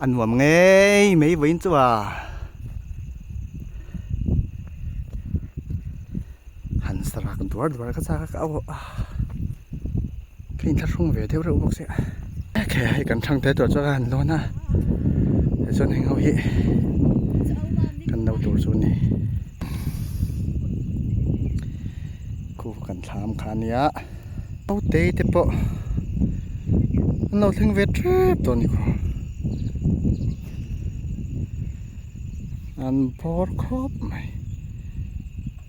A nuam ngei mai vawiin chu a han sarak duar duar ka chak a ka au a ka inthlahrung ve deuh reuh bawk sia okay hei kan thang te tur chuan a han lawn a tichuan heng ho hi kan lo tur chu a ni khu kan thlam kha a nia. Naute te pawh an lo thleng ve tep tawh a ni khaw an bawr khawp mai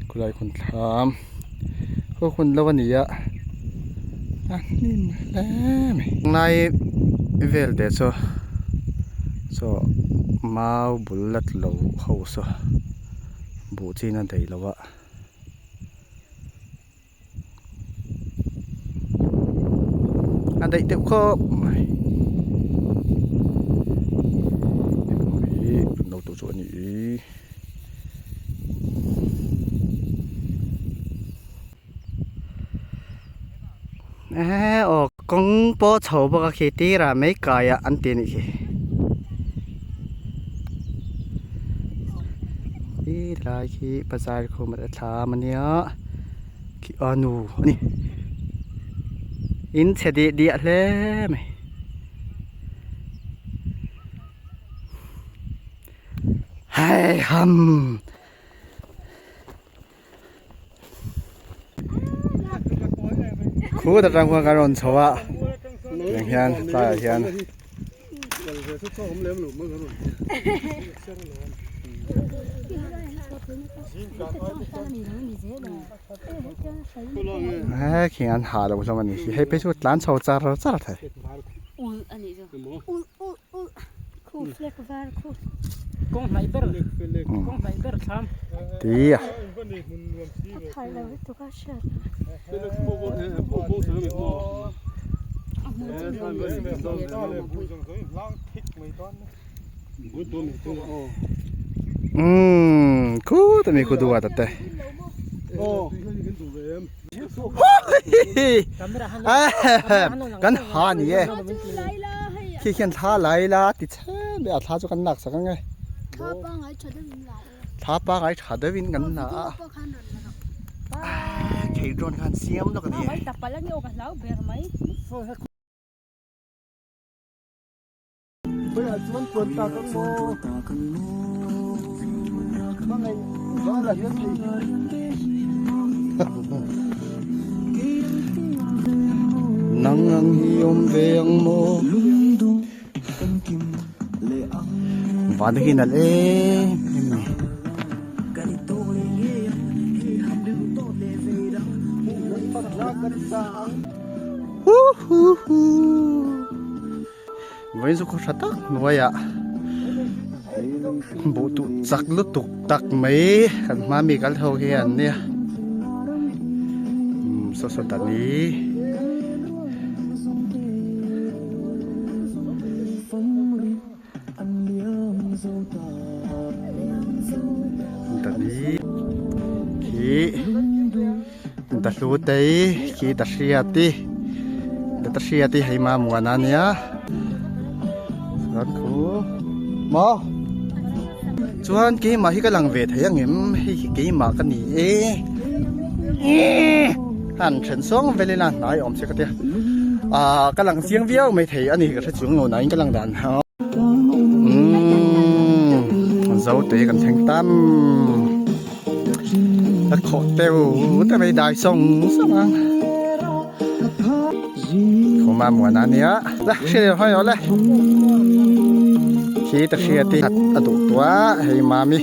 khulai hun thlam khaw hun lo a ni a a hnim hle mai lai vel te chu saw mau bul la tlo ho saw buh chin a daih lo a. A daih deuh khawp mai hei kan lo tur chu a ni eee aw kawng pawh chho bawk a khi tirah mai kaiah an ti a nih khi ti lai khi bazar khum a thlam a nia. Khi a nu a ni in chhe dih diah hle mai hei ham khu ta tang khuan kan rawn chho a tiang hian tlaiah hian. He khing an ha lo hlawm a ni hi hei phei chu tlan chho char char thei. Ti a. Umm khut ami khu duat ate kan ha ani e khi khian thla lai la ti chhem a thla chu kan lak sak ang e thla pangai tha deuhin kan la a thei dawn khan siam lawk ani e. Nang ang hi awm ve ang maw Van te khi nalh em em mai. Vawiin chu khaw tha tak hnuaiah buh tuh chak lutuk tak mai kan hma mi kal ho hi an nia umm saw saw ta ni. Tani khi dahlu tei khi dahriati dahriati hei ma muan a nia chuan khu maw chuan keimah hi ka lang ve thei ang em hei hi keimah ka ni e han then sawng vel ila hnai awm se ka tia ah ka lang chiang viau mai thei a ni ka hre chung lo nain ka lang dan umm zote kan thleng tam a khawh teu te mai dai sawng sawng ang khuma muan a nia la hria leh hawi awle khi ta hria ti a duh tua hei mami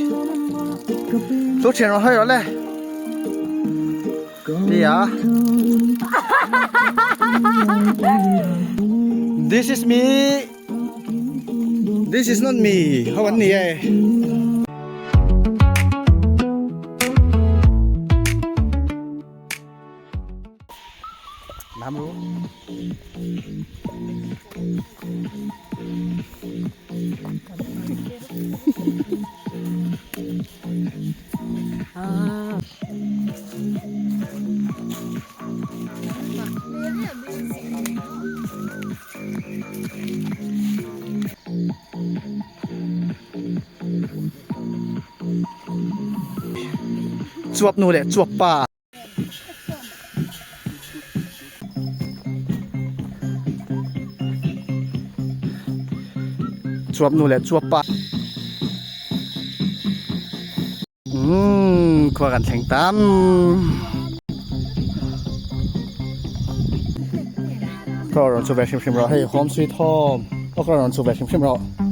chu thian hawi awle Tia. This is me. This is not me. Ho an ni e. Nam ru. Chuap nu leh chuap pa. Chuap nu leh chuap pa. Umm khua kan thleng tam. Ka rawn chu ve hrim hrim rawh hei home sweet home. Ka rawn chu ve hrim hrim rawh.